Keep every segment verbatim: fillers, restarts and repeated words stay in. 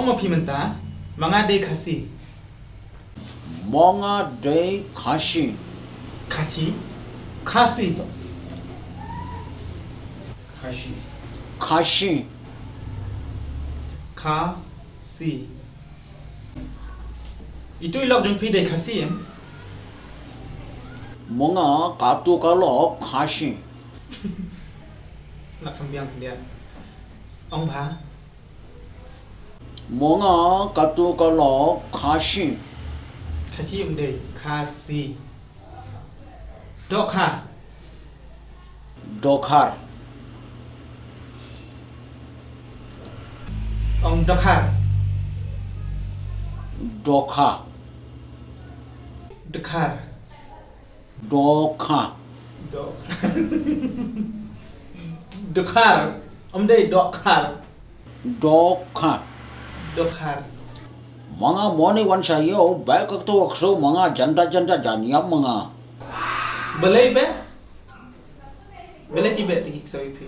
Ong ma phi mynta, ma nga dei Khasi. Ma nga dei Khasi. Khasi? Khasi. Khasi. Khasi. Khasi. Itu i lok jong phi dei Khasi em? Ma nga katu ka lok Khasi. Na kham biang khyndiat. Ong bha. Ma nga katu ka lok Khasi. Khasi ym dei, Khasi. Dohkha. Dokhar. Ong dokhar. Dokha. Dkhar. Dokha. Dokhar. Ym dei dokhar. Dokha. Dokhar. Ma nga mo ne wan sha ïew, beh ka ktu ka ksew ma nga janda janda jan ïap ma nga. Balei beh? Balei ki beh te ki ksew ïa phi?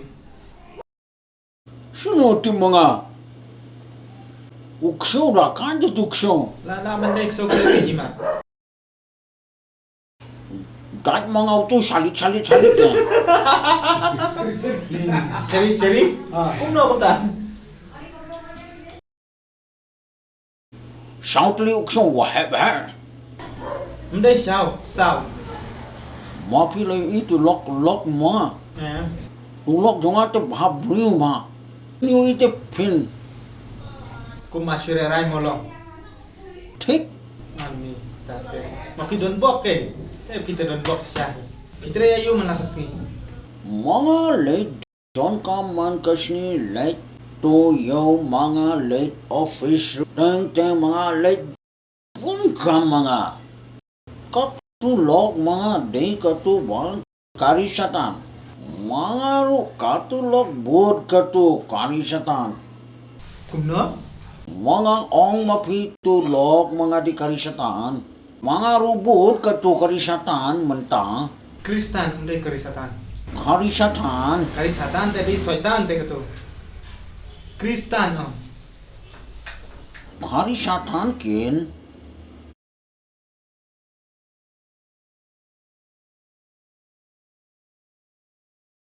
Shano tip ma nga? U ksew da kan tu ksew. La la ban dei ksew ksew ïa ki ma. Dait ma nga utu shalit shalit shalit eh. Seri seri. Kumno kumta? Shaw tli u ksew waheh waheh. Ym dei shaw, saw. Ma phi lei itu lok lok ma. U lok jong nga te bha briew ma. Ni u ite phin. Kum ma sure rai molong. Thik. Ani tate. Ma phi don bok ke. Te phi te don bok shahi. Phi tre ayu mana kasngi. Ma nga leit don kam man kasngi leit to ïew ma nga leit office teng teng ma nga leit bun kam ma nga. Katu lok ma nga dei katu bal kari shatan. Ma nga ruh katu lok bud katu kari shatan. Kumno? Ma nga ong ma phi tu lok ma nga dei kari shatan. Ma nga ruh bud katu kari shatan mynta. Kristan ym dei kari shatan. Kari shatan. Kari shatan te dei soitan te katu. Kristan ong. Kari shatan kin.